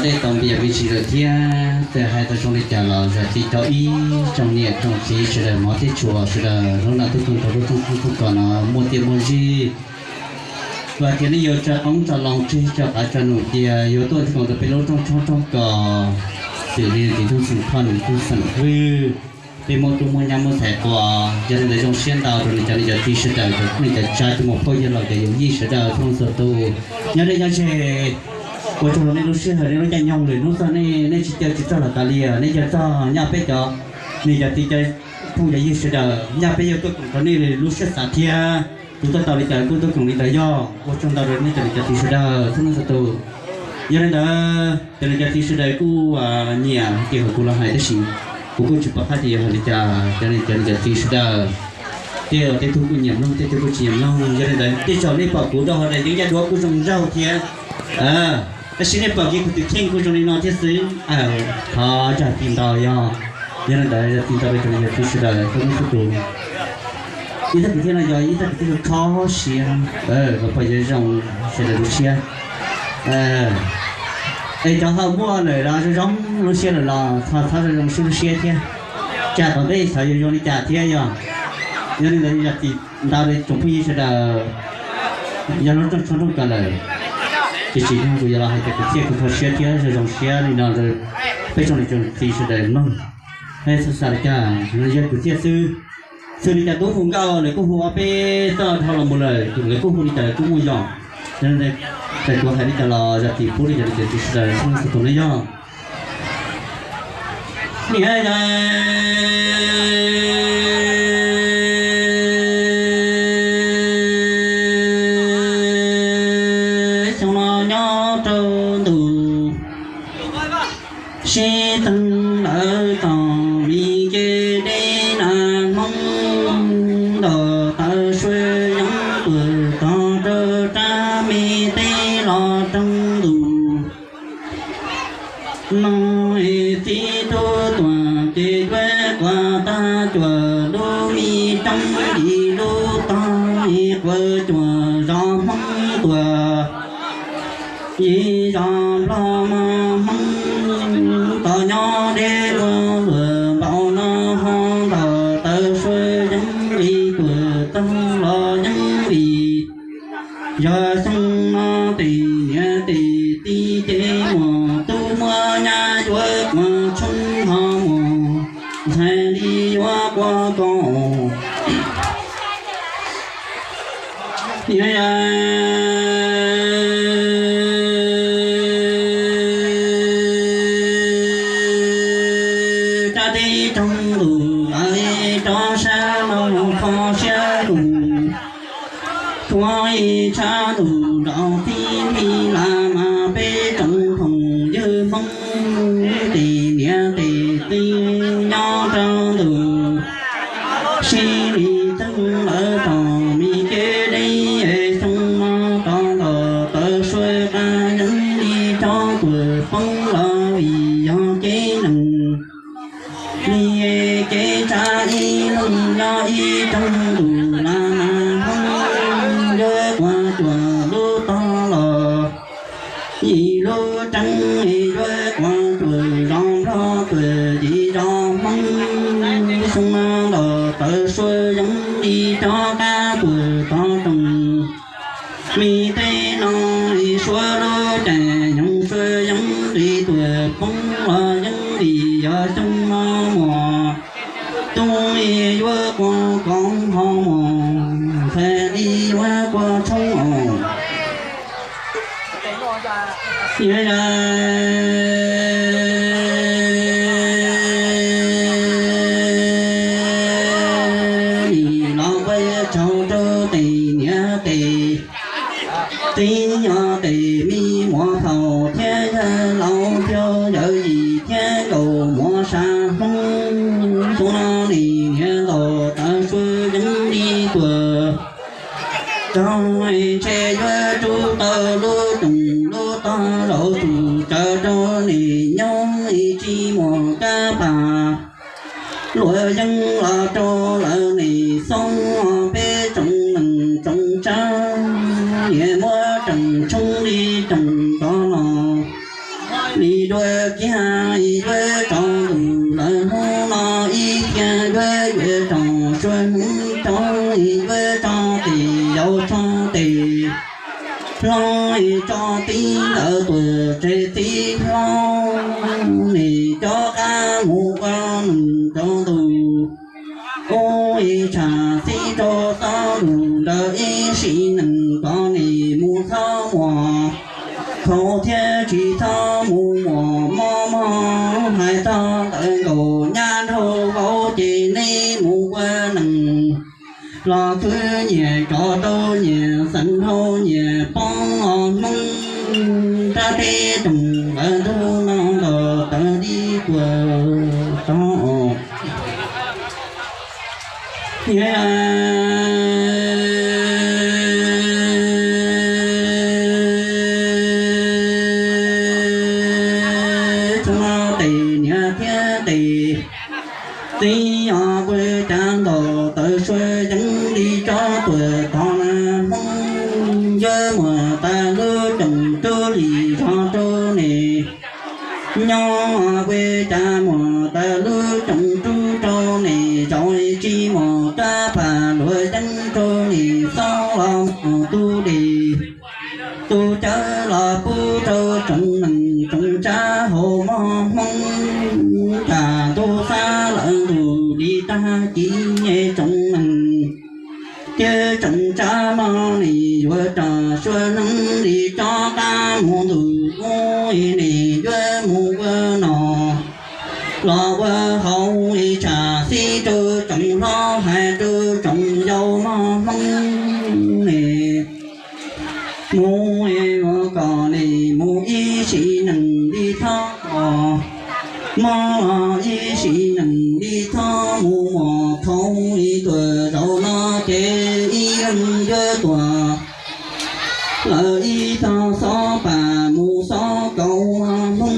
Tej tau npias me ntsis lawm thiab, txawm hais tau zoo li cas los zam txim rau ib tsoom niam tsoom txiv sawv daws, hmov thiab tshua sawv daws, hnub no tuaj koom rau lub rooj tshoob rooj kos no muaj tiaj muaj ntsig, vam tias nej yuav tso qoob tso loo tseg tso qav tso num cia yuav tuaj koom rau peb lub rooj tshoob rooj kos, xws li txiv tub xeem Phoj, niam tub xeem Hwj, peb muaj tub muaj nyab muaj ntxhais quas, yog li ntawd zoo siab ntau rau nej cov niam cov txiv sawv daws, cov neej cov tsav, cov muam phauj yawg laus, cov yawm yij sawv daws txhua leej txhua tus. Nyob deb nyob ze, ua tsaug rau nej lub sij hawm, nej lub caij nyoog lwm hnub txog nej, nej tsis caw tsis txog los tas li, nej caw txog, nyaj peb cov niam cov txiv cov phooj cov ywg sawv daws, nyaj peb yuav tuaj koom rau nej lub siab xav thiab. Tus tuaj tau li cas kuj tuaj koom li ntawd, yog ua tsaug ntau rau nej cov niam cov txiv sawv daws txhua leej txhua tus. Yog li ntawd cov niam cov txiv sawv daws kuj nyiam hais tias kom kuv los hais tab sis kuv kuj tsis pom qab tias yuav hais li cas, cov niam cov txiv sawv daws, tej tug kuj nyiam mloog, tej tug kuj tsis nyiam mloog. Yog li ntawd tej zaum nej pom kuv rau hauv daim yeeb yaj duab kuj zoo nraug thiab, tab sis nej pom kiag kuv tus kheej kuj zoo li no thiab xwb. Thov zam txim ntau, yog, yog li ntawd zam txim ntau rau cov niam cov txiv sawv daws txhua leej txhua tus. Ib txoj kwv tij no yog ib txoj kwv tij kho siab, los pom yuav zoo sawv daws lub siab. Es cov ho muaj lawm los zoo zoo lub siab lawm los txhob zoo zoo lub siab thiab, tsam tom ntej xyov yuav zoo li cas thiab. Yog, yog li ntawd zam txim ntau rau tsoom phooj ywg sawv daws. Yog lub rooj tshoob rooj kos lawm, ces tsis yog kuv yuav los hais tias kuv thiaj kuv kho siab thiab zoo zoo siab li no rau peb tsoom niam tsoom txiv sawv daws mloog. Xav li cas yog kuv thiaj xwb. Xws li cov tub hu nkauj lawv kuj hu ob peb txoj dhau los mus lawm, lawv kuj hu li cas lawv kuj muaj yog. Ces kuv hais li cas los zam txim pub li cas li cas rau sawv daws txhua tus na yog. Niam, xyoo no nyob rau ntu sib teeg lawv tom mi kev deb na, Hmoob nto taw suav yeeb tuam tog rau rab me teb los rau ntu no. Txiv tub tuam ces cuab quas tag cuam lub me roob, yim lub tog quas cuam zos Hmoob tuam, yim zos Nplog mas Hmoob tos nyob deb ua luam npaum no ho nto taw suav yeeb li tuam tog los yeeb li yog xyoo no tes niam tes txiv ces muaj tub muaj nyab yuav quas tshoob ho muaj ntxhais li yuav quas koom. Niam, rab teb roog lus lawv rov sab no kho siab lus, tsuav ib tshab lus nrov tib li las mas peb tsoom phooj ywg Hmoob tes niam tes txiv nyob rau ntu sib li teeb lawv tom mi kev deb, xyoo no rov nto taw suav qab yeeb li rov tuam poob los vim yog kev neeg li kev tshav ib leeg nyob ib rooj ntuj las mas Hmoob yuav quas cuam lub tog los yim lub roob, yuav quas cuam zos Nplog tuam yim zos Hmoob, xyoo no nto taw suav yeeb li rov qab tuam tog rooj mi teb no, suav lub caij nyoog suav yeeb li tuam poob los yeeb li yog xyoo no muaj tub yuav quas koom ho muaj ntxhais li yuav quas tshoob os. Niam, nim los ua tsaug rau tes niam tes txiv, yog tes me muam phauj thiab yawg laus thiab yawm yij thiab nkauj muam sab Hmoob, xyoo no nim niam nto taw suav yeeb li tuam tog, ntshe yuav rub tau lub rooj lub tog zaum tus tsawv rau nim nyob tsis muaj kab pas. Luam yeeb los rau lawv nim xoob, peb tsoom neej tsoom tsav niam muab rooj tshoob li rooj kos los Li dua kiag yuav tso ntuj lawm hnub no ib kiag yuav yuav tso sua hnub coob yuav tso tes yau tso tes hlob tso tib lawv tuam tsev tib hlob nim cov qab mus ua nws cov ntuj ub ib tsham xib rau txob lus ntawd ib sim neej kom nim mus txhob muaj khaus thiab tsis txhob mus muaj mob mob hais txog ntawm nkaus nyab nraug vauv ces neb mus ua neej los khwv nyias tso rau nyias xeem dhau nyias poob os Hmoob. Rab teb tsoom lawv ntuj no los tawv dib tuag tod. Txhob tes niam thiab tes txiv os, ua cas ntaus taws sua yeev li tsob tuam tod na Hmoob. Yuav muaj tas lub tsoom rub li zog rau nim nyob, ua cas muaj tas lub tsoom rub rau nim zaum tsis muaj kab phaj luam yeeb rau nim xob los muaj tus dej tus cawv los pub rau tsoom neej tsoom tsav hauv moj Hmoob. Cas ntuj xab lawm ntuj li tag kis tsoom neej thiab tsoom tsav moj nim yuav rau sua neeb li tsob qab mus ntuj ub nim yuav mus ua no los ua hauv ib tsham xib rau tsoom hlob hais rau tsoom yau moj Hmoob nim mus ua kom nim mus ib sim neej li txhob os, mob los ib sim neej li txhob mus muaj khaus li tuam zaum no ces ib leeg yuav tuag lawm ib tog xob pas mus xob kaus Hmoob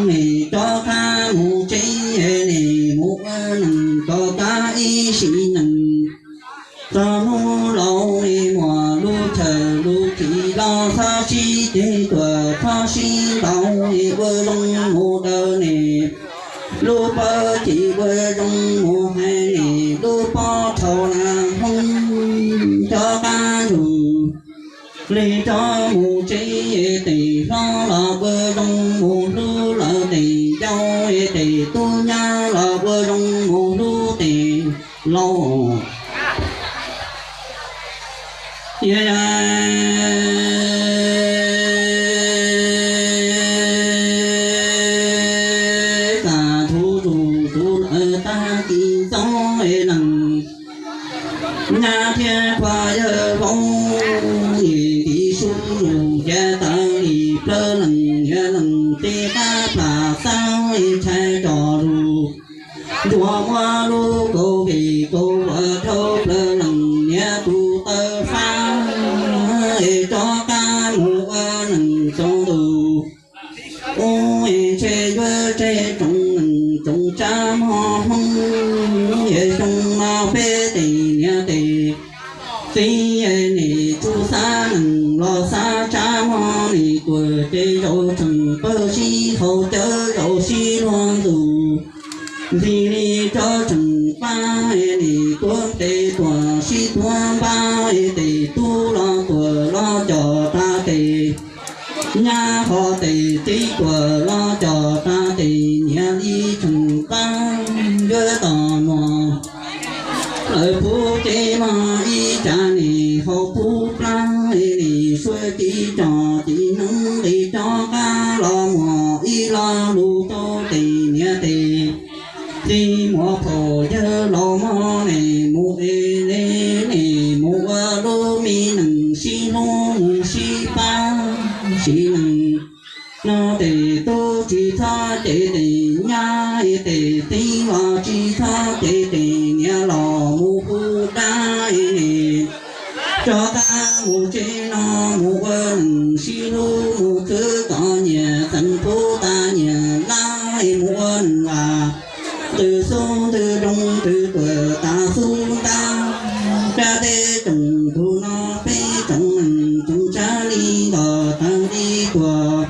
nim rov qab mus tsev nim mus ua neej kom kav ib sim neej txog hnub laus nim muaj lub chaw lub chim los txhob sib ceg tuam txhob sib ntaus nim ua zoo mus daws nim lub pab chim ua zoo mus hais nim lub pob thaum na Hmoob rov qab zus li rov mus tsev tes hlob los ua zoo mus hlub lawv tes yau tes tub nyab los ua zoo mus hlub tes laus. Tam thuv zus tus lawv tag kis txob nees nyab thiab khuaj yawg vauv nim tiv su zus ces tawv li plawv lees niam lees teb qab plam xab ntshai tso zus ntsuag muab lub kaus vij kaus vuas dhau plawv lees niam tus taw fab es rov qab mus ua neej txoos ntuj ub es ntshe yuav tseg tsoom neej tsoom tsav mog Hmoob es xyoo no peb tes niam tes txiv nim tsuj xab neej los xab tsav mog nim tuaj ces zaum tseem pawg sib haum cawv zaum sib luag ntuj ntxim li tsob tseem pab nim tuav tes tuaj sib tuav npab tes tub los tuaj los coj rab tes nyab ho tes txiv tuaj los coj rab tes niam li tseem pab yuav tos muag lawv puv tsev mog ib tsav nim haus puv plab nim suav ci tso ci neeb nqis rov qab los muag ib lo lus rau tes niam tes txiv muab phaum yawg laus mog nim mus es nim mus ua lub me neej sib hlub mus sib pab sib neej no tes tub tsis txhob cev tes nyab tes txiv los tsis txhob cev tes niam los mus hu dab nim rov qab mus tsev no mus ua neej sib hlub mus khwv kom nyias xeem pub tas nyias lab mus ua neej as ntws xub ntws zoo ntws tuam tas xub ntab rab teb tsoom ntug no peb tsoom neej tsoom tsav li ntog tag li tuag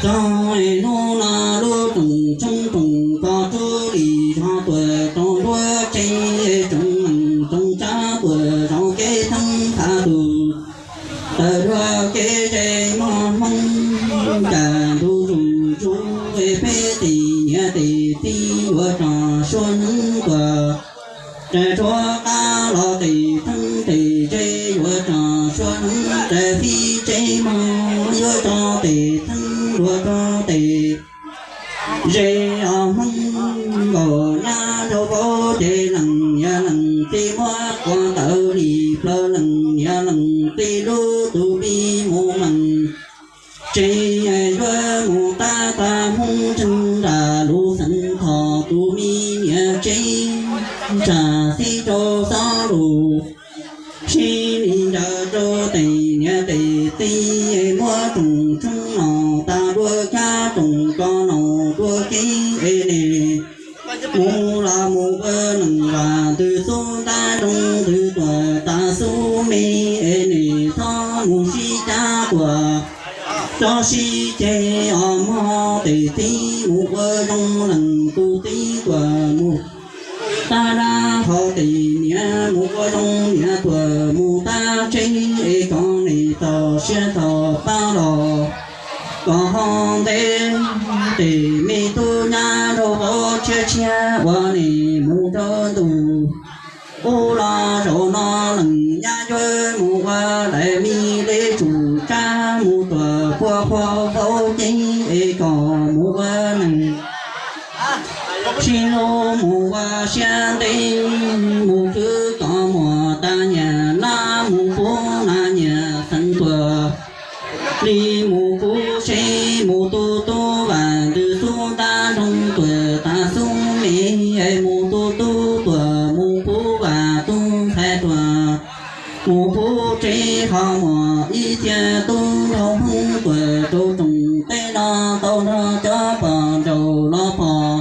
Txog hnub no lub rooj tshoob rooj kos rub li zog tuaj rau nruab tsev, tsoom neej tsoom tsav tuaj zov kev theeb phav tus, tawm dua kev ze mog Hmoob. Cas ntu zus zus peb tej niam tej txiv yuav rov suav hneev tuaj, rais tshuav qab los tej theeb tej ze yuav rov suav hneev, rais txiv tsev mog yuav rov tej theeb luag rov tej ze. Os Hmoob nkaus nyab nraug vauv ces leej niam leej txiv muab quas tawm li plaws, leej niam leej txiv lub tus me mus meej tsev, yuav mus tab tag Hmoob tseeb nram lub xeev Thoj tus me niam tsev, tsam txij rau xob lus sib li ncaws rau tej niam tej txiv, muab rooj tshoob no tas dua, kab rooj kos no dua kev es nej mus los mus ua neej vam ntws xub ntab zoo ntws tuaj tas xub me es nej txhob mus sib cab tuaj, txhob sib ceg os mog tej txiv, mus ua zoo leej tus txiv tuaj mus tab dab, ho tej niam mus ua zoo niam tuaj mus tab tsev es kom nej txaus siab txaus pab los kom ho ntev. Tej me tub nyab nraug vauv tshiab tshiab uas nej mus rau ntu ub los zaum no leej nyab yuav mus ua daim me li tsum tsab mus tuaj puag puag vauv cev es kom mus ua neej sib hlub mus ua siab ntev, mus khwv kom muaj tag nyias nab, mus puv nab nyias xeev tuaj li mus puv seb mus tu tub vam ntws xub ntab zoo tuaj tas xub me, mus tu tub tuaj mus puv vam tub ntxhais tuaj mus puv tsev, ho muaj ib txhia tub nraug Hmoob tuaj rau rooj teb no tau nrog cov pog nraug los pog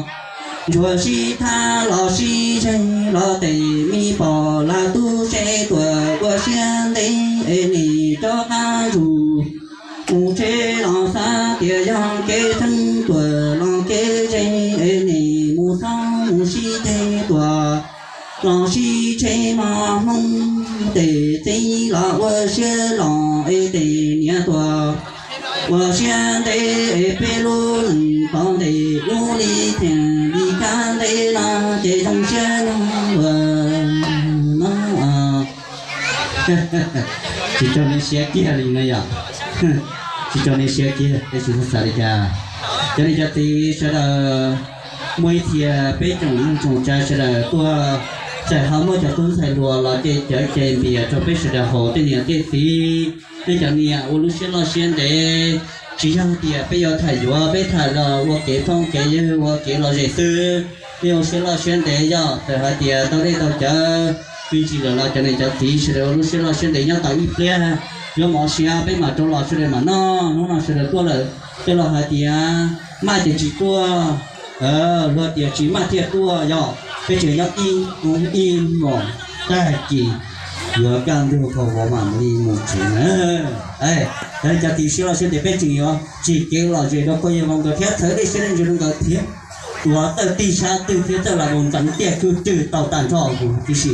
ntsuag sib thab los sib zeg los tej me pog lam tub seb tuaj ua siab ntev es nej rov qab zus mus tsev los xav tias yog kev theeb tuaj los kev ze es nej mus txhob mus sib ceg tuaj los sib tseg mog Hmoob tej txiv los ua siab los es tej niam tuaj ua siab ntev es peb lub neej tau ntev ub li thiaj li kab ntev no ces zoo siab no ua no tsis tso nej siab kiag li no yom. Tsis tso nej siab kiag, peb tsis txhob xav li cas. Cov niam cov txiv sawv daws, muaj ib txhia peb tsoom neej tsoom tsav sawv daws tuaj, txawm ho muaj cov tub ntxhais hluas los ces cov ces npias rau peb sawv daws haus tej niam tej txiv. Nej cov niam ua lub siab loj siab ntev, tsis yog tias peb yuav tham yuav, peb tham los ua kev phooj kev ywg ua kev lom zem xwb. Peb ua siab loj siab ntev yog txawm hais tias tau dej tau cawv me ntsis lawm los cov niam cov txiv sawv daws ua lub siab loj siab ntev nyob tau ib pliag, yuav mov siav peb mam rov los sawv daws mam noj. Hnub no sawv daws tuaj lawm, tej los hais tias maj ces tsis tuaj, luag tias tsis maj thiaj tuaj, yog peb tseem nyob ib hnub ib hmos tag kis yuav kaj ntug thaum vauv mam li mus tsev na. Cov niam cov txiv siab loj siab ntev, peb tseem yuav tsim kev lom zem rau pog yawg vauv nkawd thiab txhawb dej siab dej ntsws rau nkawd thiab, tuav tawj tig sab twg thiab txawj los mus ntxeev tiaj kwj twg tau tag nrho huv tib si.